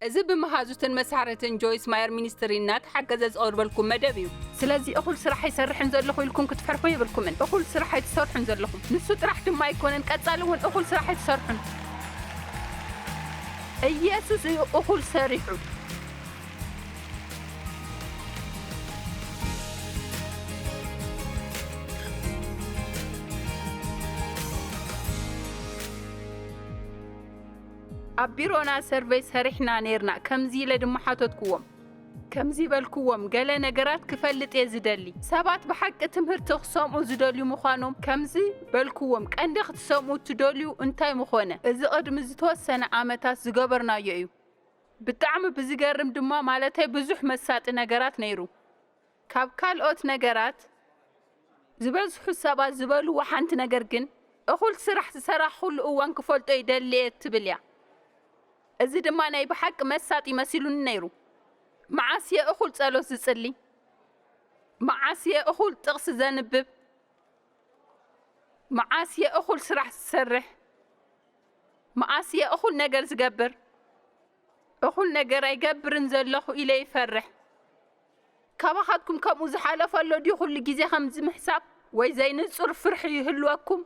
እዚ ብመሃዙትን መሳርሕትን ጆይስ ማየር ሚኒስትሪ እናተሓገዘ ዝቐርበልኩም መደብ እዩ። ስለዚ እኹል ስራሕ ኣይሰርሕን ዘለኹ ኢልኩም ክትፈርሑ የብልኩምን። እኹል ስራሕ ኣይትሰርሑን ዘለኹም። ንሱ ጥራሕ ድማ ኣይኮነን፣ ቀጻሊ እውን እኹል ስራሕ ኣይትሰርሑን። ኢየሱስ እዩ እኹል ሰሪሑ። ኣብ ቢሮና ሰርቬይ ሰሪሕና ነይርና። ከምዚ ኢለ ድማ ሓተትክዎም። ከምዚ በልክዎም፣ "ገለ ነገራት ክፈልጥ እየ ዝደሊ። ሰባት ብሓቂ ትምህርቲ ክሰምዑ ዝደልዩ ምዃኖም ከምዚ በልክዎም፣ ቀንዲ ክትሰምዑ እትደልዩ እንታይ ምኾነ?" እዚ ቅድሚ ዝተወሰነ ዓመታት ዝገበርናዮ እዩ። ብጣዕሚ ብዝገርም ድማ፣ ማለተይ ብዙሕ መሳጢ ነገራት ነይሩ። ካብ ካልኦት ነገራት፣ ዝበዝሑ ሰባት ዝበልዎ ሓንቲ ነገር ግን፣ "እኹል ስራሕ ዝሰራሕኩሉ እዋን ክፈልጦ ይደሊ እየ" ትብል እያ። እዚ ድማ ናይ ብሓቂ መሳጢ መሲሉኒ ነይሩ። መዓስ እየ እኹል ጸሎት ዝጽሊ? መዓስ እየ እኹል ጥቕሲ ዘንብብ? መዓስ እየ እኹል ስራሕ ዝሰርሕ? መዓስ እየ እኹል ነገር ዝገብር? እኹል ነገር ኣይገብርን ዘለኹ ኢለ ይፈርሕ። ካባኻትኩም ከምኡ ዝሓለፈ ኣሎ ድዩ? ኩሉ ግዜ ከምዚ ምሕሳብ ወይ ዘይንጹር ፍርሒ ይህልወኩም?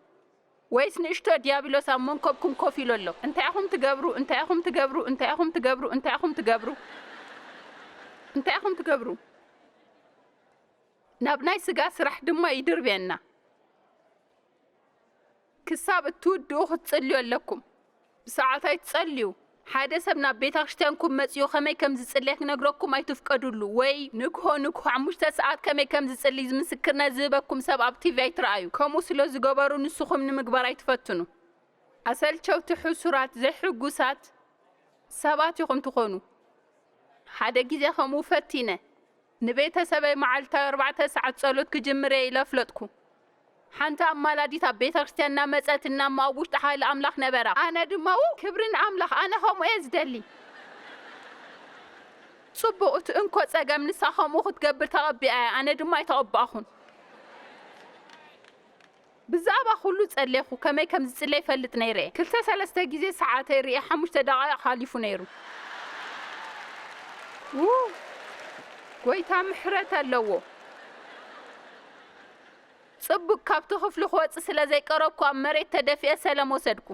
ወይስ ንእሽቶ ዲያብሎስ ኣብ መንኮብኩም ኮፍ ኢሉ ኣሎ? እንታይ ኢኹም ትገብሩ? እንታይ ኢኹም ትገብሩ? እንታይ ኢኹም ትገብሩ? እንታይ ኢኹም ትገብሩ? እንታይ ኢኹም ትገብሩ? ናብ ናይ ስጋ ስራሕ ድማ ይድርብየና። ክሳብ እትውድኡ ክትጽልዩ ኣለኩም። ብሰዓት ኣይትጸልዩ። ሓደ ሰብ ናብ ቤተ ክርስቲያንኩም መጺኡ ከመይ ከም ዝጽልይ ክነግረኩም ኣይትፍቀዱሉ፣ ወይ ንግሆ ንግሆ ሓሙሽተ ሰዓት ከመይ ከም ዝጽልይ ምስክርነት ዝህበኩም ሰብ ኣብ ቲቪ ኣይትረኣዩ። ከምኡ ስለ ዝገበሩ ንስኹም ንምግባር ኣይትፈትኑ። ኣሰልቸውቲ፣ ሕሱራት፣ ዘይሕጉሳት ሰባት ኢኹም ትኾኑ። ሓደ ግዜ ከምኡ ፈቲነ። ንቤተሰበይ መዓልታዊ ኣርባዕተ ሰዓት ጸሎት ክጅምር እየ ኢለ ኣፍለጥኩ። ሓንቲ ኣማላዲት ኣብ ቤተ ክርስቲያን እናመጸት እናሞ ኣብ ውሽጢ ሓይሊ ኣምላኽ ነበራ። ኣነ ድማ፣ "ው፣ ክብሪ ንኣምላኽ፣ ኣነ ከምኡ እየ ዝደሊ።" ጽቡቕ፣ እቲ እንኮ ጸገም ንሳ ከምኡ ክትገብር ተቐቢኣ እያ፣ ኣነ ድማ ኣይተቐባእኹን። ብዛዕባ ኩሉ ጸሌኹ፣ ከመይ ከም ዝጽለ ይፈልጥ ነይረ እየ። ክልተ ሰለስተ ግዜ ሰዓተይ ርእየ፣ ሓሙሽተ ደቓይቕ ሓሊፉ ነይሩ። ው፣ ጎይታ ምሕረት ኣለዎ። ጽቡቕ፣ ካብቲ ክፍሊ ክወጽእ ስለ ዘይቀረብኩ፣ ኣብ መሬት ተደፊኤ ሰለም ወሰድኩ።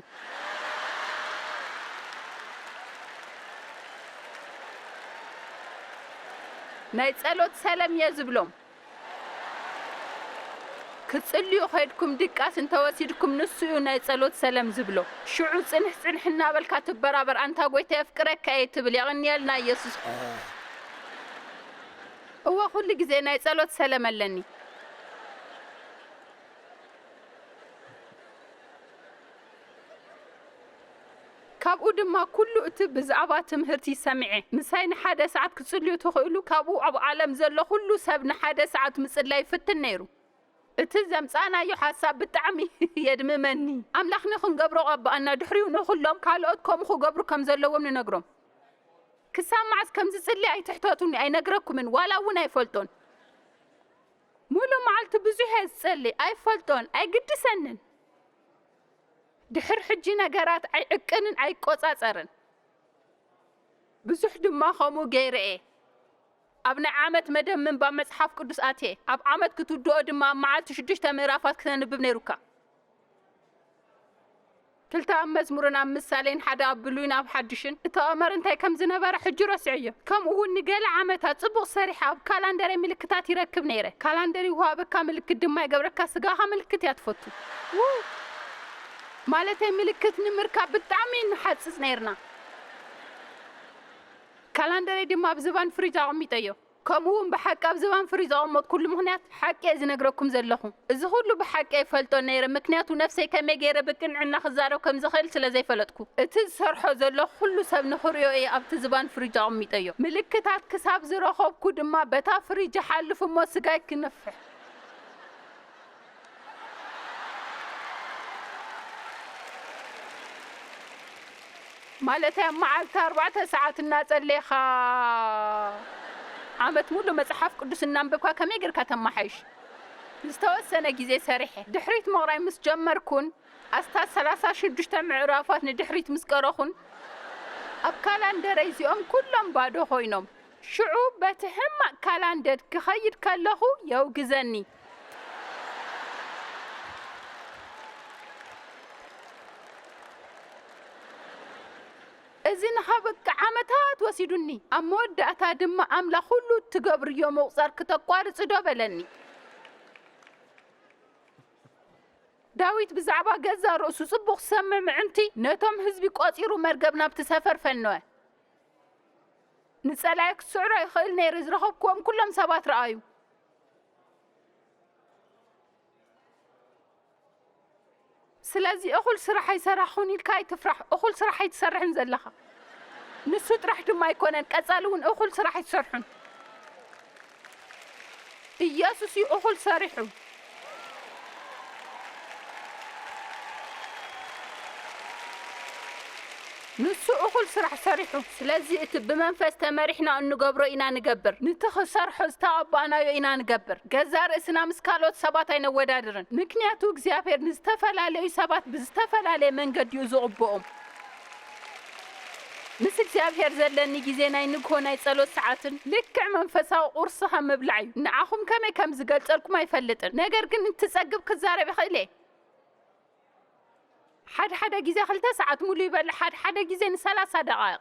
ናይ ጸሎት ሰለም እየ ዝብሎም። ክትጽልዩ ኸይድኩም ድቃስ እንተወሲድኩም፣ ንሱ እዩ ናይ ጸሎት ሰለም ዝብሎ። ሽዑ ጽንሕ ጽንሕ እናበልካ ትበራበር፣ "ኣንታ ጐይታ የፍቅረካ እየ" ትብል። የቕንየልና ኢየሱስ። እወ፣ ኩሉ ግዜ ናይ ጸሎት ሰለም ኣለኒ። ካብኡ ድማ ኩሉ እቲ ብዛዕባ ትምህርቲ ሰሚዐ። ምሳይ ንሓደ ሰዓት ክትጽልዩ ትኽእሉ፣ ካብኡ ኣብ ዓለም ዘሎ ኩሉ ሰብ ንሓደ ሰዓት ምጽላይ ይፍትን ነይሩ። እቲ ዘምጻእናዮ ሓሳብ ብጣዕሚ የድምመኒ። ኣምላኽ ንኽንገብሮ ቀባኣና፣ ድሕሪኡ ንኹሎም ካልኦት ከምኡ ክገብሩ ከም ዘለዎም ንነግሮም። ክሳብ መዓስ ከም ዝጽሊ ኣይትሕተቱኒ፣ ኣይነግረኩምን፣ ዋላ እውን ኣይፈልጦን። ሙሉእ መዓልቲ ብዙሕ እየ ዝጸሊ፣ ኣይፈልጦን፣ ኣይግድሰንን። ድሕር ሕጂ ነገራት ኣይዕቅንን ኣይቆጻጸርን። ብዙሕ ድማ ከምኡ ገይረ እየ። ኣብ ናይ ዓመት መደብ ምንባብ መጽሓፍ ቅዱስ ኣትየ። ኣብ ዓመት ክትውድኦ ድማ ኣብ መዓልቲ ሽዱሽተ ምዕራፋት ክተንብብ ነይሩካ። ክልተ ኣብ መዝሙርን ኣብ ምሳሌን፣ ሓደ ኣብ ብሉይን ኣብ ሓድሽን። እቲ ቀመር እንታይ ከም ዝነበረ ሕጂ ረሲዐዮ። ከምኡ እውን ንገለ ዓመታት ጽቡቕ ሰሪሐ ኣብ ካላንደረይ ምልክታት ይረክብ ነይረ። ካላንደር ይወሃበካ፣ ምልክት ድማ ይገብረካ። ስጋኻ ምልክት እያ ትፈቱ። ው! ማለተይ ምልክት ንምርካብ ብጣዕሚ ንሓጽጽ ነይርና። ካላንደረይ ድማ ኣብ ዝባን ፍሪጅ ኣቐሚጠዮ። ከምኡ እውን ብሓቂ ኣብ ዝባን ፍሪጅ ዘቐመጥኩሉ ምኽንያት ሓቂ እየ ዝነግረኩም ዘለኹ። እዚ ኩሉ ብሓቂ ኣይፈልጦን ነይረ፣ ምክንያቱ ነፍሰይ ከመይ ገይረ ብቅንዕና ክዛረብ ከም ዝኽእል ስለ ዘይፈለጥኩ። እቲ ዝሰርሖ ዘለኹ ኩሉ ሰብ ንኽርእዮ እየ ኣብቲ ዝባን ፍሪጅ ኣቐሚጠዮ። ምልክታት ክሳብ ዝረኸብኩ ድማ በታ ፍሪጅ ይሓልፍ እሞ ስጋይ ክነፍሕ። ማለተይ ኣብ መዓልቲ ኣርባዕተ ሰዓት እናጸሌኻ ዓመት ሙሉ መጽሓፍ ቅዱስ እናንበብካ ከመይ ጌርካ ተመሓይሽ? ዝተወሰነ ግዜ ሰሪሐ። ድሕሪት ምቕራይ ምስ ጀመርኩን ኣስታት ሰላሳ ሽዱሽተ ምዕራፋት ንድሕሪት ምስ ቀረኹን፣ ኣብ ካላንደረይ እዚኦም ኩሎም ባዶ ኮይኖም። ሽዑ በቲ ሕማቕ ካላንደር ክኸይድ ከለኹ የውግዘኒ። እዚ ንኸብቅዕ ዓመታት ወሲዱኒ። ኣብ መወዳእታ ድማ ኣምላኽ ኩሉ እትገብርዮ ምቑጻር ክተቋርጺ ዶ በለኒ። ዳዊት ብዛዕባ ገዛእ ርእሱ ጽቡቕ ዝሰምዕ ምእንቲ፣ ነቶም ህዝቢ ቆጺሩ መርገብ ናብቲ ሰፈር ፈነወ። ንጸላኢ ክስዕሮ ይኽእል ነይሩ፣ ዝረኸብክዎም ኩሎም ሰባት ረኣዩ። ስለዚ እኹል ስራሕ ኣይሰራሕኹን ኢልካ ኣይትፍራሕ፣ እኹል ስራሕ ኣይትሰርሕን ዘለኻ። ንሱ ጥራሕ ድማ ኣይኮነን፣ ቀጻሊ እውን እኹል ስራሕ ኣይትሰርሑን። ኢየሱስ እዩ እኹል ሰሪሑ። ንሱ እኹል ስራሕ ሰሪሑ። ስለዚ እቲ ብመንፈስ ተመሪሕና እንገብሮ ኢና ንገብር። ንቲ ክሰርሖ ዝተቐባእናዮ ኢና ንገብር። ገዛእ ርእስና ምስ ካልኦት ሰባት ኣይነወዳድርን። ምክንያቱ እግዚኣብሔር ንዝተፈላለዩ ሰባት ብዝተፈላለየ መንገዲ እዩ ዝቕብኦም። ምስ እግዚኣብሔር ዘለኒ ግዜ ናይ ንግሆ ናይ ጸሎት ሰዓትን ልክዕ መንፈሳዊ ቁርሲ ከም ምብላዕ እዩ። ንዓኹም ከመይ ከም ዝገልጸልኩም ኣይፈልጥን። ነገር ግን እንትጸግብ ክዛረብ ይኽእል እየ። ሓደ ሓደ ግዜ ክልተ ሰዓት ሙሉ ይበልዕ፣ ሓደ ሓደ ግዜ ንሰላሳ ደቓይቕ፣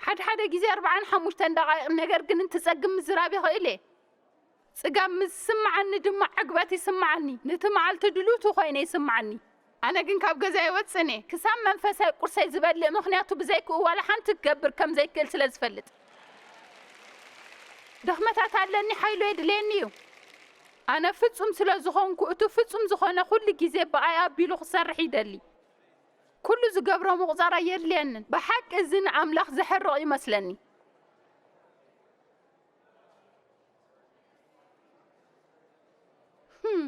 ሓደ ሓደ ግዜ ኣርባዓን ሓሙሽተን ደቓይቕ። ነገር ግን እንትጸግብ ምዝራብ ይኽእል እየ። ጽጋብ ምስ ዝስምዓኒ ድማ ዕግበት ይስምዓኒ። ነቲ መዓልቲ ድሉቱ ኮይነ ይስምዓኒ። ኣነ ግን ካብ ገዛይ ኣይወጽእን እየ ክሳብ መንፈሳዊ ቁርሰይ ዝበልዕ፣ ምኽንያቱ ብዘይክኡ ዋላ ሓንቲ ክገብር ከም ዘይክእል ስለ ዝፈልጥ። ድኽመታት ኣለኒ፣ ሓይሉ የድልየኒ እዩ። ኣነ ፍጹም ስለ ዝኾንኩ፣ እቲ ፍጹም ዝኾነ ኩሉ ግዜ ብኣይ ኣቢሉ ክሰርሕ ይደሊ። ኩሉ ዝገብሮ ምቑጻር ኣየድልየንን። ብሓቂ እዚ ንኣምላኽ ዘሕርቕ ይመስለኒ። ህም።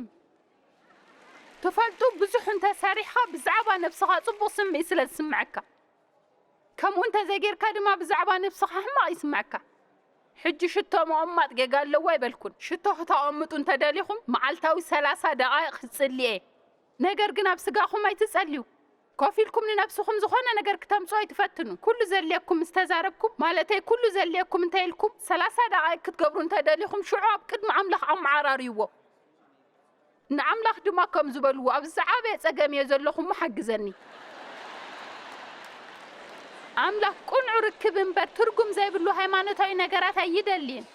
ትፈልጡ፣ ብዙሕ እንተ ሰሪሕኻ ብዛዕባ ነብስኻ ጽቡቕ ስምዒት ስለ ዝስምዐካ፣ ከምኡ እንተ ዘይጌርካ ድማ ብዛዕባ ነብስኻ ሕማቕ ይስምዐካ። ሕጂ ሽቶ ምቕማጥ ጌጋ ኣለዎ ኣይበልኩን። ሽቶ ክተቐምጡ እንተ ደሊኹም፣ መዓልታዊ ሰላሳ ደቓይቕ ክጽሊ እየ። ነገር ግን ኣብ ስጋኹም ኣይትጸልዩ። ኮፍ ኢልኩም ንነብስኹም ዝኾነ ነገር ክተምጽኡ ኣይትፈትኑ። ኩሉ ዘድልየኩም ምስ ተዛረብኩም፣ ማለተይ ኩሉ ዘድልየኩም እንተ ኢልኩም፣ ሰላሳ ደቓይቕ ክትገብሩ እንተ ደሊኹም፣ ሽዑ ኣብ ቅድሚ ኣምላኽ ኣመዓራርይዎ። ንኣምላኽ ድማ ከምዚ በልዎ፣ "ኣብዚ ዝዓበየ ጸገም እየ ዘለኹ እሞ ሓግዘኒ።" ኣምላኽ ቅኑዕ ርክብ እምበር ትርጉም ዘይብሉ ሃይማኖታዊ ነገራት ኣይደልይን።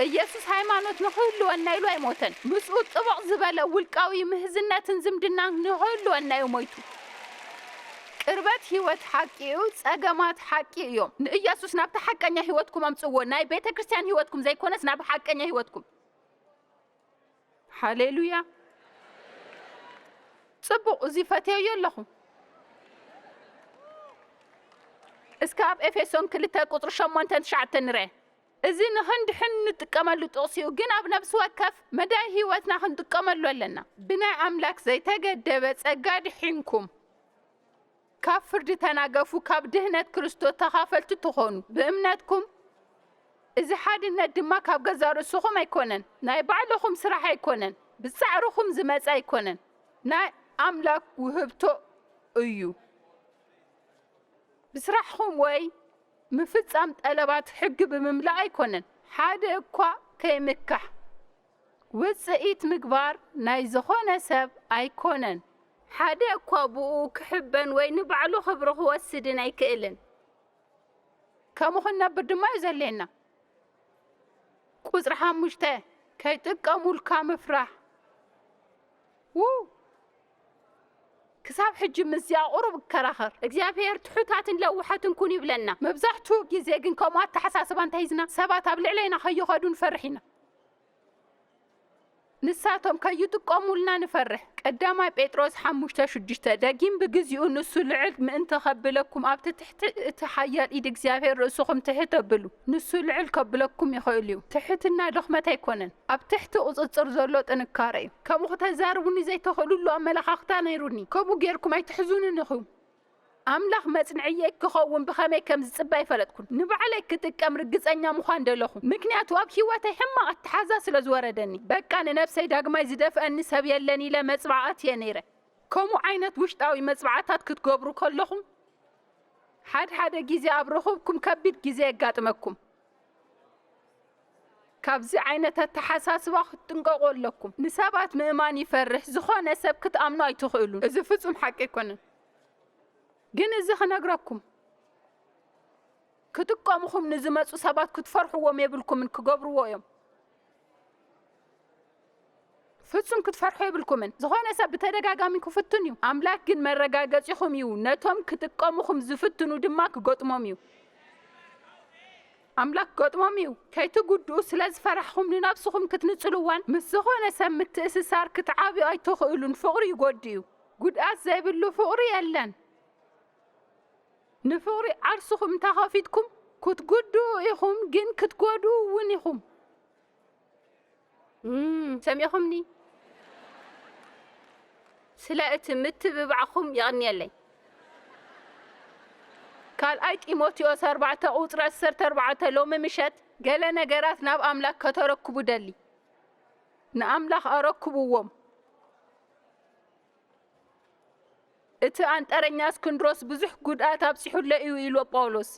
ኢየሱስ ሃይማኖት ንኽህልወና ኢሉ ኣይሞተን። ምስኡ ጥብቕ ዝበለ ውልቃዊ ምህዝነትን ዝምድናን ንኽህልወና እዩ ሞይቱ። ቅርበት ህይወት ሓቂ እዩ፣ ጸገማት ሓቂ እዮም። ንኢየሱስ ናብቲ ሓቀኛ ህይወትኩም ኣምጽዎ፣ ናይ ቤተ ክርስቲያን ህይወትኩም ዘይኮነስ ናብ ሓቀኛ ህይወትኩም። ሃሌሉያ። ጽቡቕ፣ እዚ ፈትየዮ ኣለኹ። እስከ ኣብ ኤፌሶን ክልተ ቁጽሪ ሸሞንተን ትሽዓተን ንርአ። እዚ ንኽንድሕን እንጥቀመሉ ጥቕሲ እዩ፣ ግን ኣብ ነፍሲ ወከፍ መዳይ ህይወትና ክንጥቀመሉ ኣለና። ብናይ ኣምላክ ዘይተገደበ ጸጋ ድሒንኩም፣ ካብ ፍርዲ ተናገፉ፣ ካብ ድህነት ክርስቶስ ተኻፈልቲ ትኾኑ ብእምነትኩም። እዚ ሓድነት ድማ ካብ ገዛእ ርእስኹም ኣይኮነን፣ ናይ ባዕልኹም ስራሕ ኣይኮነን፣ ብጻዕርኹም ዝመጸ ኣይኮነን፣ ናይ ኣምላክ ውህብቶ እዩ። ብስራሕኹም ወይ ምፍጻም ጠለባት ሕጊ ብምምላእ ኣይኮነን፣ ሓደ እኳ ከይምካሕ። ውጽኢት ምግባር ናይ ዝኾነ ሰብ ኣይኮነን። ሓደ እኳ ብኡ ክሕበን ወይ ንባዕሉ ክብሪ ክወስድን ኣይክእልን። ከምኡ ክንነብር ድማ እዩ ዘድልየና። ቁጽሪ ሓሙሽተ፣ ከይጥቀሙልካ ምፍራሕ። ው! ክሳብ ሕጂ ምስዚኣ ቁሩብ እከራኸር። እግዚኣብሔር ትሑታትን ለዋሓትን ኩኑ ይብለና። መብዛሕትኡ ግዜ ግን ከምኡ ኣተሓሳስባ እንተሒዝና ሰባት ኣብ ልዕሌና ከይኸዱ ንፈርሕ ኢና። ንሳቶም ከይጥቀሙልና ንፈርሕ። ቀዳማይ ጴጥሮስ ሓሙሽተ ሽዱሽተ፣ ደጊም ብግዚኡ ንሱ ልዕል ምእንቲ ከብለኩም ኣብቲ ትሕቲ እቲ ሓያል ኢድ እግዚኣብሔር ርእስኹም ትሕት ኣብሉ። ንሱ ልዕል ከብለኩም ይኽእል እዩ። ትሕትና ድኽመት ኣይኮነን። ኣብ ትሕቲ ቁጽጽር ዘሎ ጥንካረ እዩ። ከምኡ ክተዛርቡኒ ዘይትኽእሉሉ ኣመለኻኽታ ነይሩኒ። ከምኡ ጌርኩም ኣይትሕዙንን ኢኹም። ኣምላኽ መጽንዕየይ ክኸውን ብኸመይ ከም ዝጽበ ኣይፈለጥኩን። ንባዕለይ ክጥቀም ርግጸኛ ምዃን ደለኹ። ምክንያቱ ኣብ ህይወተይ ሕማቕ ኣተሓዛ ስለ ዝወረደኒ። በቃ ንነብሰይ ዳግማይ ዝደፍአኒ ሰብ የለን ኢለ መጽብዓ ኣትየ ነይረ። ከምኡ ዓይነት ውሽጣዊ መጽብዓታት ክትገብሩ ከለኹም፣ ሓድሓደ ግዜ ኣብ ርኹብኩም ከቢድ ግዜ የጋጥመኩም። ካብዚ ዓይነት ኣተሓሳስባ ክትጥንቀቑ ኣለኩም። ንሰባት ምእማን ይፈርሕ፣ ዝኾነ ሰብ ክትኣምኑ ኣይትኽእሉን። እዚ ፍጹም ሓቂ ኣይኮነን። ግን እዚ ክነግረኩም፣ ክጥቀሙኹም ንዝመጹ ሰባት ክትፈርሕዎም የብልኩምን፣ ክገብርዎ እዮም። ፍጹም ክትፈርሑ የብልኩምን። ዝኾነ ሰብ ብተደጋጋሚ ክፍትን እዩ። ኣምላኽ ግን መረጋገጺኹም እዩ። ነቶም ክጥቀሙኹም ዝፍትኑ ድማ ክገጥሞም እዩ። ኣምላኽ ክገጥሞም እዩ። ከይትጉድኡ ስለ ዝፈራሕኹም ንነብስኹም ክትንጽልዋን ምስ ዝኾነ ሰብ ምትእስሳር ክትዓብዩ ኣይትኽእሉን። ፍቕሪ ይጎድእ እዩ። ጉድኣት ዘይብሉ ፍቕሪ የለን። ንፍቕሪ ዓርሱኹም እንተኸፊትኩም ክትጉድኡ ኢኹም፣ ግን ክትጎድኡ እውን ኢኹም። እም፣ ሰሚዕኹምኒ? ስለ እቲ ምትብባዕኹም የቐንየለይ። ካልኣይ ጢሞቴዎስ ኣርባዕተ ቁጽሪ ዓሰርተ ኣርባዕተ፣ ሎሚ ምሸት ገለ ነገራት ናብ ኣምላኽ ከተረክቡ ደሊ። ንኣምላኽ ኣረክብዎም። እቲ ኣንጠረኛ እስክንድሮስ ብዙሕ ጉድኣት ኣብጺሑለይ እዩ ኢሉ ጳውሎስ።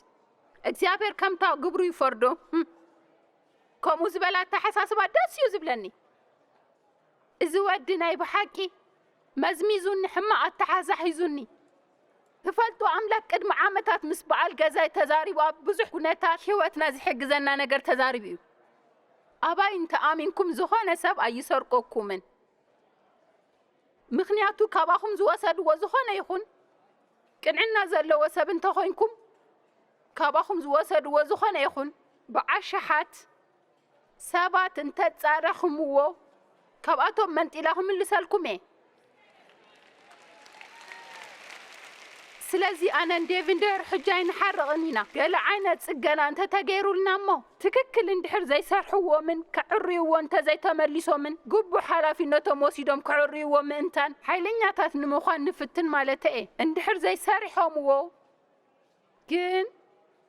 እግዚኣብሔር ከምታ ግብሩ ይፈርዶ። ህም። ከምኡ ዝበለ ኣተሓሳስባ ደስ እዩ ዝብለኒ። እዚ ወዲ ናይ ብሓቂ መዝሚዙኒ፣ ሕማቕ ኣተሓዛ ሒዙኒ። ትፈልጡ፣ ኣምላኽ ቅድሚ ዓመታት ምስ በዓል ገዛይ ተዛሪቡ ኣብ ብዙሕ ኩነታት ህይወትና ዝሕግዘና ነገር ተዛሪቡ እዩ። ኣባይ እንተ ኣሚንኩም ዝኾነ ሰብ ኣይሰርቀኩምን። ምኽንያቱ ካባኹም ዝወሰድዎ ዝኾነ ይኹን ቅንዕና ዘለዎ ሰብ እንተኾይንኩም፣ ካባኹም ዝወሰድዎ ዝኾነ ይኹን ብኣሽሓት ሰባት እንተጻረኽምዎ፣ ካብኣቶም መንጢላ ክምልሰልኩም እየ። ስለዚ ኣነን ዴቭን ድሕር ሕጂ ኣይንሓርቕን ኢና። ገለ ዓይነት ጽገና እንተተገይሩልና እሞ፣ ትክክል እንድሕር ዘይሰርሕዎምን ከዕርይዎ እንተዘይተመሊሶምን፣ ግቡእ ሓላፊነቶም ወሲዶም ከዕርይዎ ምእንታን ሓይለኛታት ንምዃን ንፍትን ማለተይ እየ። እንድሕር ዘይሰሪሖምዎ ግን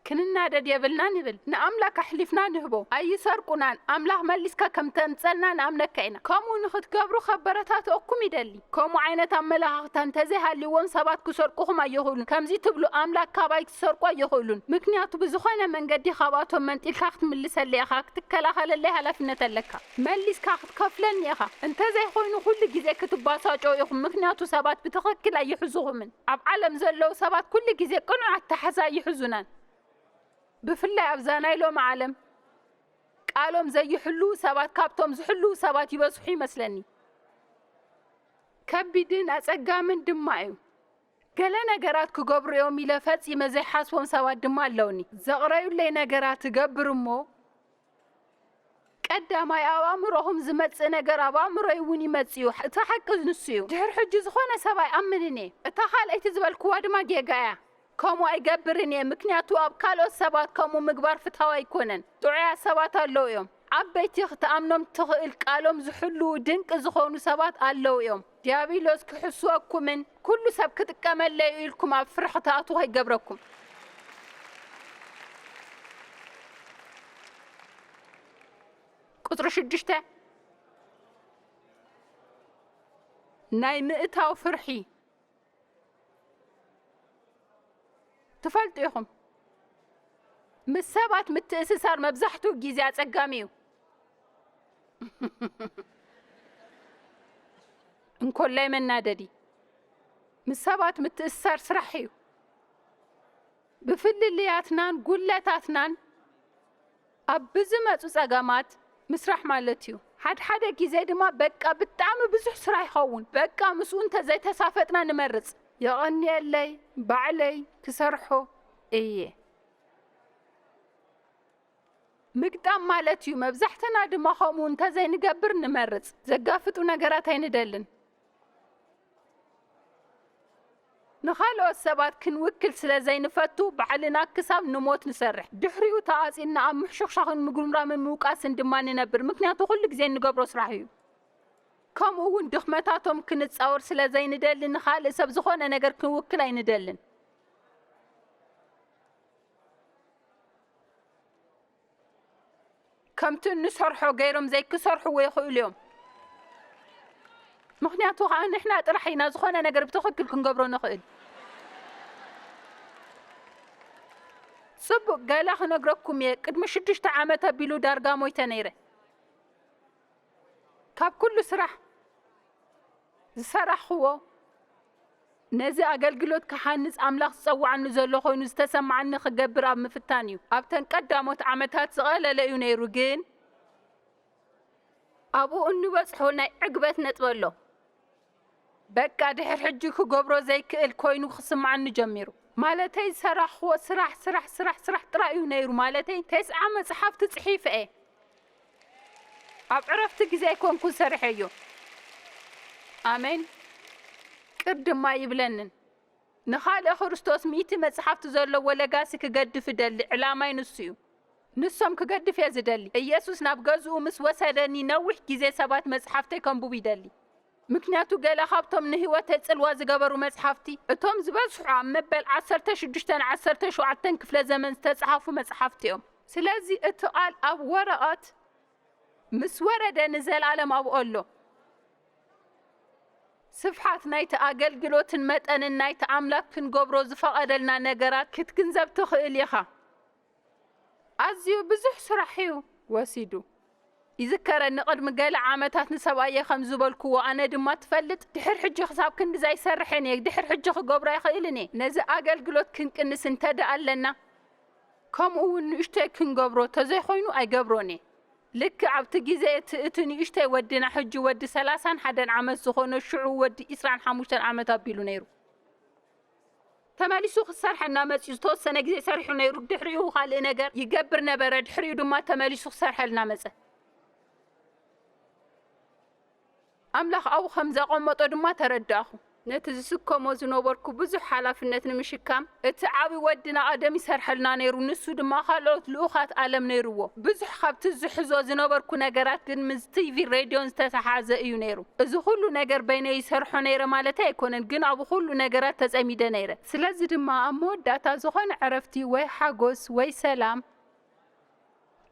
ክንናደድ የብልናን ይብል። ንኣምላኽ ኣሕሊፍና ንህቦ። ኣይሰርቁናን። ኣምላኽ መሊስካ ከም ተምጸልና ንኣምነካ ኢና። ከምኡ ንኽትገብሩ ከበረታትኦኩም ይደሊ። ከምኡ ዓይነት ኣመለኻኽታ እንተዘይሃልይዎም ሰባት ክሰርቁኹም ኣይኽእሉን። ከምዚ ትብሉ ኣምላኽ ካባይ ክሰርቁ ኣይኽእሉን። ምክንያቱ ብዝኾነ መንገዲ ካብኣቶም መንጢልካ ክትምልሰለይ ኢኻ፣ ክትከላኸለለይ ሓላፍነት ኣለካ። መሊስካ ክትከፍለኒ ኢኻ። እንተዘይኾይኑ ኩሉ ግዜ ክትባሳጨው ኢኹም። ምክንያቱ ሰባት ብትኽክል ኣይሕዙኹምን። ኣብ ዓለም ዘለዉ ሰባት ኩሉ ግዜ ቅኑዕ ኣተሓዛ ኣይሕዙናን። ብፍላይ ኣብዛ ናይ ሎሚ ዓለም ቃሎም ዘይሕልዉ ሰባት ካብቶም ዝሕልዉ ሰባት ይበዝሑ ይመስለኒ። ከቢድን ኣጸጋምን ድማ እዩ። ገለ ነገራት ክገብሩ እዮም ኢለ ፈጺመ ዘይሓስቦም ሰባት ድማ ኣለውኒ። ዘቕረዩለይ ነገራት እገብር እሞ፣ ቀዳማይ ኣብ ኣእምሮኹም ዝመጽእ ነገር ኣብ ኣእምሮይ እውን ይመጽእ እዩ። እቲ ሓቂ ንሱ እዩ። ድሕሪ ሕጂ ዝኾነ ሰብ ኣይኣምንን እየ። እታ ካልኣይቲ ዝበልክዋ ድማ ጌጋ እያ። ከምኡ ኣይገብርን እየ፣ ምክንያቱ ኣብ ካልኦት ሰባት ከምኡ ምግባር ፍትሃዊ ኣይኮነን። ጥዑያት ሰባት ኣለዉ እዮም። ዓበይቲ ክትኣምኖም ትኽእል ቃሎም ዝሕልዉ ድንቂ ዝኾኑ ሰባት ኣለዉ እዮም። ዲያብሎስ ክሕስወኩምን ኩሉ ሰብ ክጥቀመለይ ኢልኩም ኣብ ፍርሒ ትኣትዉ ከይገብረኩም። ቁጽሪ ሽዱሽተ፣ ናይ ምእታው ፍርሒ። ትፈልጡ ኢኹም፣ ምስ ሰባት ምትእስሳር መብዛሕትኡ ግዜ ኣጸጋሚ እዩ። እንኮላይ መናደዲ። ምስ ሰባት ምትእስሳር ስራሕ እዩ። ብፍልልያትናን ጉድለታትናን ኣብ ብዝመጹ ጸገማት ምስራሕ ማለት እዩ። ሓድሓደ ግዜ ድማ በቃ ብጣዕሚ ብዙሕ ስራሕ ይኸውን። በቃ ምስኡ እንተዘይተሳፈጥና ንመርጽ። የቐንየለይ፣ ባዕለይ ክሰርሖ እየ። ምግጣም ማለት እዩ። መብዛሕትና ድማ ከምኡ እንተዘይንገብር ንመርጽ። ዘጋፍጡ ነገራት ኣይንደልን። ንኻልኦት ሰባት ክንውክል ስለ ዘይንፈቱ፣ ባዕልና ክሳብ ንሞት ንሰርሕ። ድሕሪኡ ተዓጺና ኣብ ምሕሹኽሻኽን ምጉርምራምን ምውቃስን ድማ ንነብር፣ ምኽንያቱ ኩሉ ግዜ እንገብሮ ስራሕ እዩ። ከምኡ እውን ድኽመታቶም ክንጻወር ስለ ዘይንደሊ፣ ንኻልእ ሰብ ዝኾነ ነገር ክንውክል ኣይንደልን። ከምቲ እንሰርሖ ገይሮም ዘይክሰርሕዎ ይኽእሉ እዮም። ምኽንያቱ ኸኣ ንሕና ጥራሕ ኢና ዝኾነ ነገር ብትኽክል ክንገብሮ ንኽእል። ጽቡቕ፣ ገለ ክነግረኩም እየ። ቅድሚ ሽዱሽተ ዓመት ኣቢሉ ዳርጋ ሞይተ ነይረ። ካብ ኩሉ ስራሕ ዝሰራሕኽዎ፣ ነዚ ኣገልግሎት ክሃንጽ ኣምላኽ ዝጸውዓኒ ዘሎ ኮይኑ ዝተሰማዓኒ ክገብር ኣብ ምፍታን እዩ። ኣብተን ቀዳሞት ዓመታት ዝቐለለ እዩ ነይሩ፣ ግን ኣብኡ እንበጽሖ ናይ ዕግበት ነጥቢ ኣሎ። በቃ ድሕር ሕጂ ክገብሮ ዘይክእል ኮይኑ ክስምዓኒ ጀሚሩ። ማለተይ ዝሰራሕኽዎ ስራሕ፣ ስራሕ፣ ስራሕ፣ ስራሕ ጥራይ እዩ ነይሩ። ማለተይ ተስዓ መጽሓፍቲ ጽሒፈ እየ። ኣብ ዕረፍቲ ግዜ ኣይኮንኩን ሰሪሐዮ። ኣሜን። ቅር ድማ ይብለንን። ንኻልእ ክርስቶስ ሚእቲ መጽሓፍቲ ዘለዎ ለጋሲ ክገድፍ እደሊ። ዕላማይ ንሱ እዩ። ንሶም ክገድፍ እየ ዝደሊ። ኢየሱስ ናብ ገዝኡ ምስ ወሰደኒ ነዊሕ ግዜ ሰባት መጽሓፍተይ ከንብቡ ይደሊ። ምክንያቱ ገለ ካብቶም ንህይወተይ ጽልዋ ዝገበሩ መጽሓፍቲ፣ እቶም ዝበዝሑ ኣብ መበል ዓሰርተ ሽዱሽተን ዓሰርተ ሸውዓተን ክፍለ ዘመን ዝተጻሕፉ መጽሓፍቲ እዮም። ስለዚ እቲ ቃል ኣብ ወረቐት ምስ ወረደ ንዘለኣለም ኣብኡ ኣሎ። ስፍሓት ናይቲ ኣገልግሎትን መጠንን ናይቲ ኣምላኽ ክንገብሮ ዝፈቐደልና ነገራት ክትግንዘብ ትኽእል ኢኻ። ኣዝዩ ብዙሕ ስራሕ እዩ ወሲዱ። ይዝከረኒ፣ ቅድሚ ገለ ዓመታት ንሰብኣየ ከም ዝበልክዎ፣ ኣነ ድማ፣ "ትፈልጥ፣ ድሕር ሕጂ ክሳብ ክንድዚ ኣይሰርሕን እየ፣ ድሕር ሕጂ ክገብሮ ኣይኽእልን እየ። ነዚ ኣገልግሎት ክንቅንስ እንተ ደኣ ኣለና፣ ከምኡ እውን ንእሽቶይ ክንገብሮ ተዘይኮይኑ ኣይገብሮን እየ." ልክዕ ኣብቲ ግዜ እቲ፣ እቲ ንእሽቶይ ወድና፣ ሕጂ ወዲ ሰላሳን ሓደን ዓመት ዝኾኖ፣ ሽዑ ወዲ ዒስራን ሓሙሽተን ዓመት ኣቢሉ ነይሩ። ተመሊሱ ክሰርሐልና መጺኡ። ዝተወሰነ ግዜ ሰሪሑ ነይሩ፣ ድሕሪኡ ካልእ ነገር ይገብር ነበረ፣ ድሕሪኡ ድማ ተመሊሱ ክሰርሐልና መጸ። ኣምላኽ ኣብኡ ከም ዘቐመጦ ድማ ተረዳእኹ። ነቲ ዝስከሞ ዝነበርኩ ብዙሕ ሓላፍነት ንምሽካም፣ እቲ ዓቢ ወድና ቀደም ይሰርሐልና ነይሩ፣ ንሱ ድማ ካልኦት ልኡኻት ዓለም ነይርዎ። ብዙሕ ካብቲ ዝሕዞ ዝነበርኩ ነገራት ግን ምስ ቲቪን ሬድዮን ዝተተሓሓዘ እዩ ነይሩ። እዚ ኩሉ ነገር በይነይ ይሰርሖ ነይረ ማለተይ ኣይኮነን፣ ግን ኣብ ኩሉ ነገራት ተጸሚደ ነይረ። ስለዚ ድማ ኣብ መወዳእታ ዝኾነ ዕረፍቲ ወይ ሓጎስ ወይ ሰላም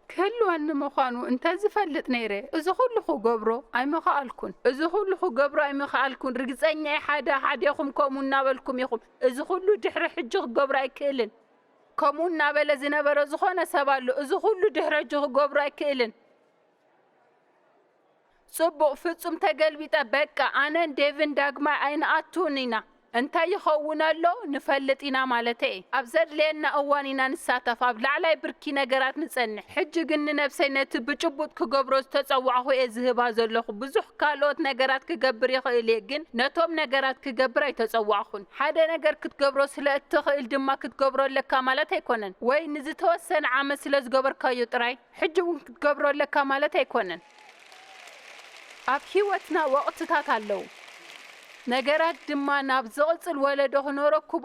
ክህልወኒ ምዃኑ እንተ ዝፈልጥ ነይረ፣ እዚ ኩሉ ክገብሮ ኣይምኸኣልኩን። እዚ ኩሉ ክገብሮ ኣይምኸኣልኩን። ርግጸኛ እየ፣ ሓደ ሓዴኹም ከምኡ እናበልኩም ኢኹም። እዚ ኩሉ ድሕሪ ሕጂ ክገብሮ ኣይክእልን። ከምኡ እናበለ ዝነበረ ዝኾነ ሰብ ኣሎ። እዚ ኩሉ ድሕሪ ሕጂ ክገብሮ ኣይክእልን። ጽቡቕ፣ ፍጹም ተገልቢጠ፣ በቃ፣ ኣነን ዴቭን ዳግማይ ኣይንኣቱን ኢና። እንታይ ይኸውን ኣሎ ንፈልጥ ኢና ማለተይ እየ። ኣብ ዘድልየና እዋን ኢና ንሳተፍ፣ ኣብ ላዕላይ ብርኪ ነገራት ንጸንሕ። ሕጂ ግን ንነብሰይ ነቲ ብጭቡጥ ክገብሮ ዝተጸዋዕኹ እየ ዝህባ ዘለኹ። ብዙሕ ካልኦት ነገራት ክገብር ይኽእል እየ፣ ግን ነቶም ነገራት ክገብር ኣይተጸዋዕኹን። ሓደ ነገር ክትገብሮ ስለ እትኽእል ድማ ክትገብሮ ኣለካ ማለት ኣይኮነን፣ ወይ ንዝተወሰነ ዓመት ስለ ዝገበርካዮ ጥራይ ሕጂ እውን ክትገብሮ ኣለካ ማለት ኣይኮነን። ኣብ ህይወትና ወቕትታት ኣለዉ። ነገራት ድማ ናብ ዝቕጽል ወለዶ ክነረክቦ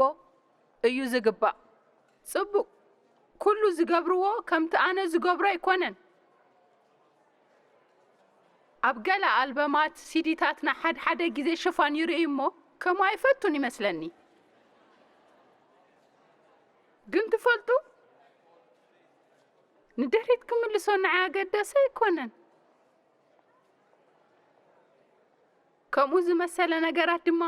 እዩ ዝግባእ። ጽቡቕ፣ ኩሉ ዝገብርዎ ከምቲ ኣነ ዝገብሮ ኣይኮነን። ኣብ ገለ ኣልበማት፣ ሲዲታትና ሓድሓደ ግዜ ሽፋን ይርእዩ እሞ፣ ከምኡ ኣይፈቱን ይመስለኒ። ግን ትፈልጡ፣ ንድሕሪት ክምልሶ ንዓይ ኣገዳሲ ኣይኮነን። ከምኡ ዝመሰለ ነገራት ድማ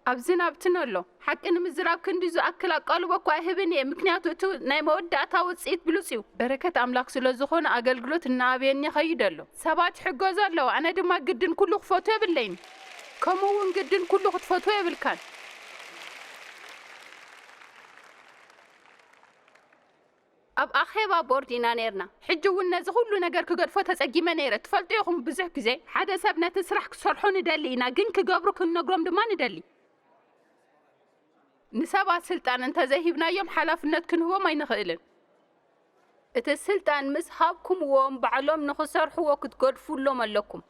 ኣብ ዝናብ ትነሎ። ሓቂ ንምዝራብ ክንዲ ዝኣክል ኣቃልቦ እኳ ኣይህብን እየ፣ ምክንያቱ እቲ ናይ መወዳእታ ውጽኢት ብሉጽ እዩ። በረከት ኣምላኽ ስለ ዝኾነ ኣገልግሎት እናኣበየኒ ይኸይድ ኣሎ። ሰባት ይሕገዙ ኣለዉ፣ ኣነ ድማ ግድን ኩሉ ክፈትዎ የብለይን። ከምኡ እውን ግድን ኩሉ ክትፈትዎ የብልካን። ኣብ ኣኼባ ቦርድ ኢና ነይርና። ሕጂ እውን ነዚ ኩሉ ነገር ክገድፎ ተጸጊመ ነይረ። ትፈልጡ ኢኹም፣ ብዙሕ ግዜ ሓደ ሰብ ነቲ ስራሕ ክሰርሖ ንደሊ ኢና፣ ግን ክገብሩ ክንነግሮም ድማ ንደሊ። ንሰባት ስልጣን እንተ ዘይሂብናዮም ሓላፍነት ክንህቦም ኣይንኽእልን። እቲ ስልጣን ምስ ሃብኩምዎም ባዕሎም ንኽሰርሕዎ ክትገድፉሎም ኣለኩም።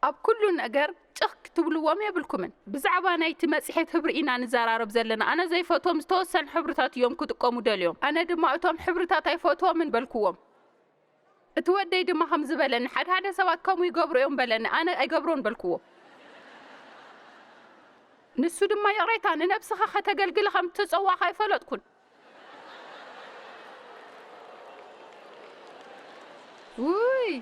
ኣብ ኩሉ ነገር ጭኽ ክትብልዎም የብልኩምን። ብዛዕባ ናይቲ መጽሔት ህብሪ ኢና ንዘራረብ ዘለና። ኣነ ዘይፈትዎም ዝተወሰኑ ሕብርታት እዮም ክጥቀሙ ደልዮም። ኣነ ድማ እቶም ሕብርታት ኣይፈትዎምን በልኩዎም። እቲ ወደይ ድማ ከምዚ በለኒ፣ "ሓድሓደ ሰባት ከምኡ ይገብሩ እዮም" በለኒ። ኣነ "ኣይገብሮን" በልኩዎ። ንሱ ድማ "ይቕሬታ፣ ንነብስኻ ከተገልግል ከም እተጸዋዕካ ኣይፈለጥኩን።" ውይ!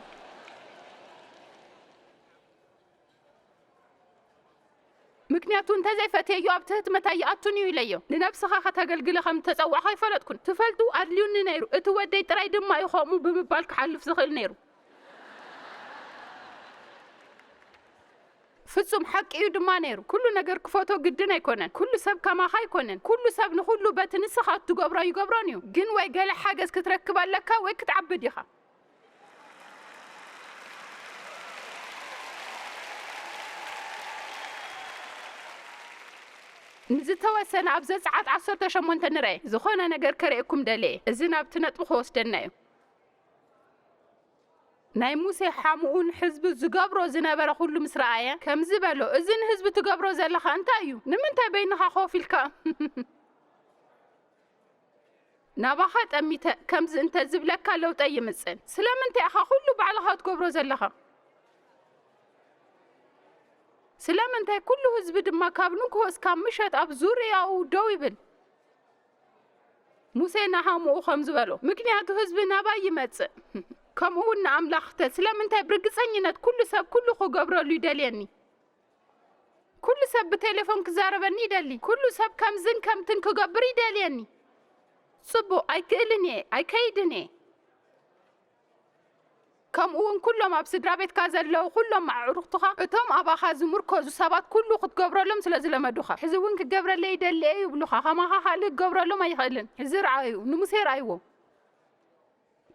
ምክንያቱ እንተዘይፈትየዮ ኣብቲ ህትመት ኣይኣቱን እዩ ኢለዮ። ንነብስኻ ከተገልግሊ ከም እተጸዋዕኻ ኣይፈለጥኩን። ትፈልጡ፣ ኣድልዩኒ ነይሩ። እቲ ወደይ ጥራይ ድማ እዩ ከምኡ ብምባል ክሓልፍ ዝኽእል ነይሩ። ፍጹም ሓቂ እዩ ድማ ነይሩ። ኩሉ ነገር ክፈቶ ግድን ኣይኮነን። ኩሉ ሰብ ከማኻ ኣይኮነን። ኩሉ ሰብ ንኹሉ በቲ ንስኻ እትገብሮ ይገብሮን እዩ። ግን ወይ ገለ ሓገዝ ክትረክብ ኣለካ ወይ ክትዓቢ ዲኻ። ንዝተወሰነ ኣብ ዘጸኣት ዓሰርተ ሸሞንተ ንርኤ። ዝኾነ ነገር ከርእየኩም ደልየ። እዚ ናብቲ ነጥቢ ክወስደና እዩ። ናይ ሙሴ ሓምኡ ንሕዝቢ ዝገብሮ ዝነበረ ኩሉ ምስ ረኣየ፣ ከምዚ በሎ፣ "እዚ ንህዝቢ ትገብሮ ዘለኻ እንታይ እዩ? ንምንታይ በይንኻ ኮፍ ኢልካ?" ናባኻ ጠሚተ ከምዚ እንተ ዝብለካ ለውጢ ኣይምጽእን። ስለምንታይ ኢኻ ኩሉ ባዕልኻ ትገብሮ ዘለኻ? ስለምንታይ ኩሉ ህዝቢ ድማ ካብ ንግሆ እስካብ ምሸት ኣብ ዙርያኡ ደው ይብል? ሙሴ ንሓሙኡ ከም ዝበሎ፣ "ምክንያቱ ህዝቢ ናባይ ይመጽእ፣ ከምኡ እውን ንኣምላኽተ፣ ስለምንታይ ብርግጸኝነት ኩሉ ሰብ ኩሉ ክገብረሉ ይደልየኒ? ኩሉ ሰብ ብቴሌፎን ክዛረበኒ ይደሊ፣ ኩሉ ሰብ ከምዝን ከምትን ክገብር ይደልየኒ። ጽቡቕ፣ ኣይክእልን እየ፣ ኣይከይድን እየ። ከምኡ እውን ኩሎም ኣብ ስድራ ቤትካ ዘለዉ ኩሎም ኣዕሩኽትኻ፣ እቶም ኣባኻ ዝምርኮዙ ሰባት ኩሉ ክትገብረሎም ስለ ዝለመዱኻ፣ ሕዚ እውን ክገብረለይ ይደሊ እየ ይብሉኻ፣ ከማኻ ካልእ ክገብረሎም ኣይኽእልን። ሕዚ ረኣዩ፣ ንሙሴ ረኣይዎ።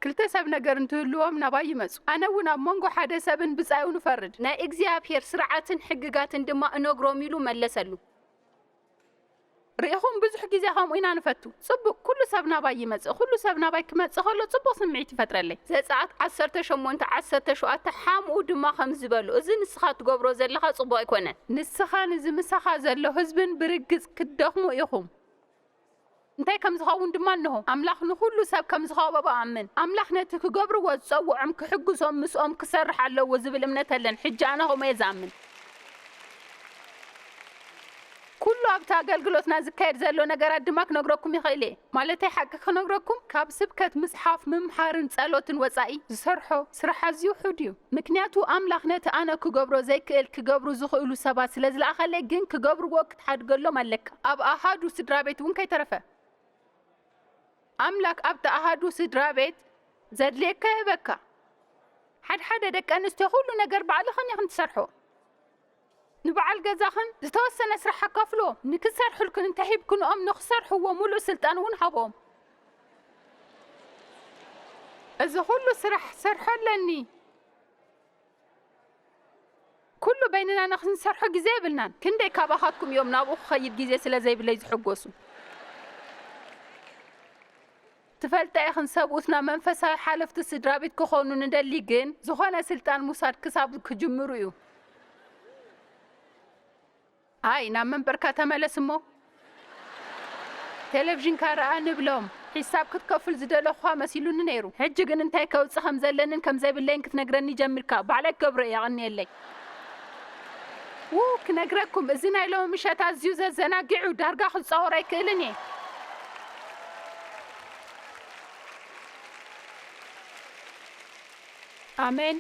ክልተ ሰብ ነገር እንትህልዎም ናባይ ይመጹ፣ ኣነ እውን ኣብ መንጎ ሓደ ሰብን ብጻዩን እፈርድ፣ ናይ እግዚኣብሔር ስርዓትን ሕግጋትን ድማ እነግሮም" ኢሉ መለሰሉ። ርኢኹም፣ ብዙሕ ግዜ ከምኡ ኢና ንፈቱ። ጽቡቕ፣ ኩሉ ሰብ ናባይ ይመጽእ። ኩሉ ሰብ ናባይ ክመጽእ ከሎ ጽቡቕ ስምዒት ይፈጥረለይ። ዘጸኣት ዓሰርተ ሸሞንተ ዓሰርተ ሸውዓተ ሓምኡ ድማ ከም ዝበሎ፣ "እዚ ንስኻ ትገብሮ ዘለኻ ጽቡቕ ኣይኮነን። ንስኻ ንዚ ምሳኻ ዘሎ ህዝብን ብርግጽ ክትደኽሙ ኢኹም። እንታይ ከም ዝኸውን ድማ እንሆ፣ ኣምላኽ ንኹሉ ሰብ ከም ዝኸበቦ ኣምን። ኣምላኽ ነቲ ክገብርዎ ዝጸውዖም ክሕግዞም ምስኦም ክሰርሕ ኣለዎ ዝብል እምነት ኣለን። ሕጂ ኣነ ከምኡ እየ ዝኣምን። ኩሉ ኣብቲ ኣገልግሎትና ዝካየድ ዘሎ ነገራት ድማ ክነግረኩም ይኽእል እየ። ማለተይ ሓቂ ክነግረኩም፣ ካብ ስብከት፣ ምጽሓፍ፣ ምምሃርን ጸሎትን ወጻኢ ዝሰርሖ ስራሕ ኣዝዩ ውሑድ እዩ። ምክንያቱ ኣምላኽ ነቲ ኣነ ክገብሮ ዘይክእል ክገብሩ ዝኽእሉ ሰባት ስለ ዝለኣኸለይ፣ ግን ክገብርዎ ክትሓድገሎም ኣለካ። ኣብ ኣሃዱ ስድራ ቤት እውን ከይተረፈ። ኣምላክ ኣብቲ ኣሃዱ ስድራ ቤት ዘድልየካ ይህበካ። ሓድሓደ ደቂ ኣንስትዮ ኩሉ ነገር ባዕልኽን ኢኽን ትሰርሕኦ። ንበዓል ገዛኽን ዝተወሰነ ስራሕ ኣካፍልዎም። ንክሰርሑልክን እንተሂብክንኦም ንክሰርሕዎ ሙሉእ ስልጣን እውን ሃብኦም። እዚ ኩሉ ስራሕ ሰርሖ ኣለኒ። ኩሉ በይንና ንኽንሰርሖ ግዜ የብልናን። ክንደይ ካባኻትኩም እዮም ናብኡ ክኸይድ ግዜ ስለ ዘይብለይ ዝሕጎሱ? ትፈልጣ ኢኽን ሰብኡትና መንፈሳዊ ሓለፍቲ ስድራ ቤት ክኾኑ ንደሊ፣ ግን ዝኾነ ስልጣን ምውሳድ ክሳብ ክጅምሩ እዩ። ኣይ፣ ናብ መንበርካ ተመለስ እሞ። ቴሌቪዥንካ ረኣ ንብሎም። ሒሳብ ክትከፍል ዝደለኹኻ መሲሉኒ ነይሩ። ሕጂ ግን እንታይ ከውጽእ ከም ዘለንን ከም ዘይብለይን ክትነግረኒ ጀሚርካ። ባዕለይ ክገብሮ እየ፣ የቐንየለይ። ው፣ ክነግረኩም፣ እዚ ናይ ሎሚ ምሸት ኣዝዩ ዘዘናጊዑ፣ ዳርጋ ክጻወር ኣይክእልን እየ። ኣሜን።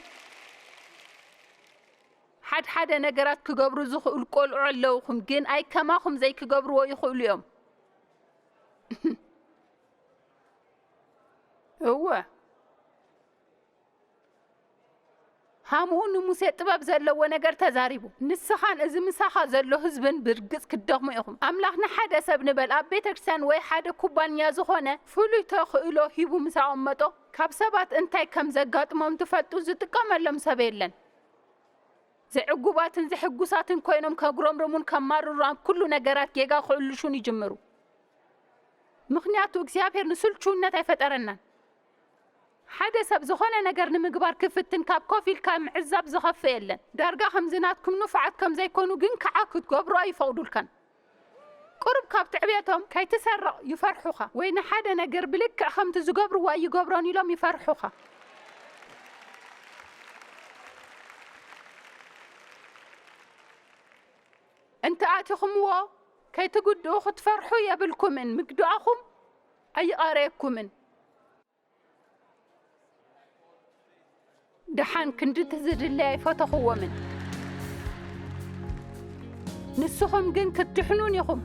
ሓድሓደ ነገራት ክገብሩ ዝኽእሉ ቆልዑ ኣለውኹም፣ ግን ኣይ ከማኹም ዘይክገብርዎ ይኽእሉ እዮም። እወ። ሃምኡ ንሙሴ ጥበብ ዘለዎ ነገር ተዛሪቡ። ንስኻን እዚ ምሳኻ ዘሎ ህዝብን ብርግጽ ክትደኽሙ ኢኹም። ኣምላኽ ንሓደ ሰብ ንበል ኣብ ቤተ ክርስቲያን ወይ ሓደ ኩባንያ ዝኾነ ፍሉይ ተኽእሎ ሂቡ ምስ ኣቐመጦ፣ ካብ ሰባት እንታይ ከም ዘጋጥሞም ትፈልጡ ዝጥቀመሎም ሰብ የለን። ዘዕጉባትን ዘሕጉሳትን ኮይኖም ከጉረምርሙን ከማርሩን ኣብ ኩሉ ነገራት ጌጋ ክዕልሹን ይጅምሩ። ምኽንያቱ እግዚኣብሔር ንስልቹውነት ኣይፈጠረናን። ሓደ ሰብ ዝኾነ ነገር ንምግባር ክፍትን ካብ ኮፍ ኢልካ ምዕዛብ ዝኸፍእ የለን። ዳርጋ ከምዚ ናትኩም ንፉዓት ከም ዘይኮኑ ግን ከዓ ክትገብሮ ኣይፈቕዱልካን። ቁሩብ ካብ ትዕብየቶም ከይትሰርቕ ይፈርሑኻ፣ ወይ ንሓደ ነገር ብልክዕ ከምቲ ዝገብርዎ ኣይገብሮን ኢሎም ይፈርሑኻ። እንተ ኣቲኹምዎ ከይትጉድኡ ክትፈርሑ የብልኩምን፣ ምግዳእኹም ኣይቐረየኩምን። ደሓን ክንድቲ ዝድለይ ኣይፈተኹዎምን። ንስኹም ግን ክትድሕኑን ኢኹም።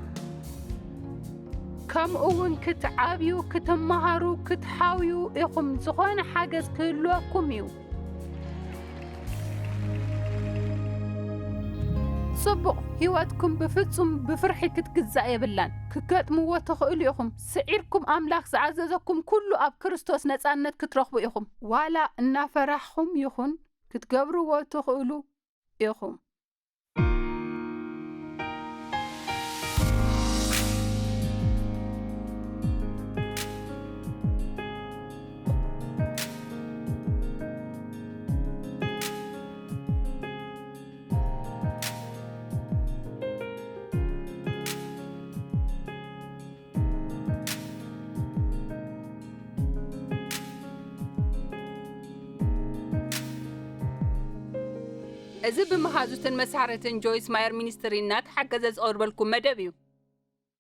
ከምኡ እውን ክትዓብዩ፣ ክትመሃሩ፣ ክትሓውዩ ኢኹም። ዝኾነ ሓገዝ ክህልወኩም እዩ። ጽቡቕ፣ ህይወትኩም ብፍጹም ብፍርሒ ክትግዛእ የብላን። ክትገጥምዎ ትኽእሉ ኢኹም። ስዒርኩም ኣምላኽ ዝኣዘዘኩም ኩሉ ኣብ ክርስቶስ ነጻነት ክትረኽቡ ኢኹም። ዋላ እናፈራሕኹም ይኹን ክትገብርዎ ትኽእሉ ኢኹም። እዚ ብመሃዙትን መሳርሕትን ጆይስ ማየር ሚኒስትሪ እናተሓገዘ ዝቐርበልኩም መደብ እዩ።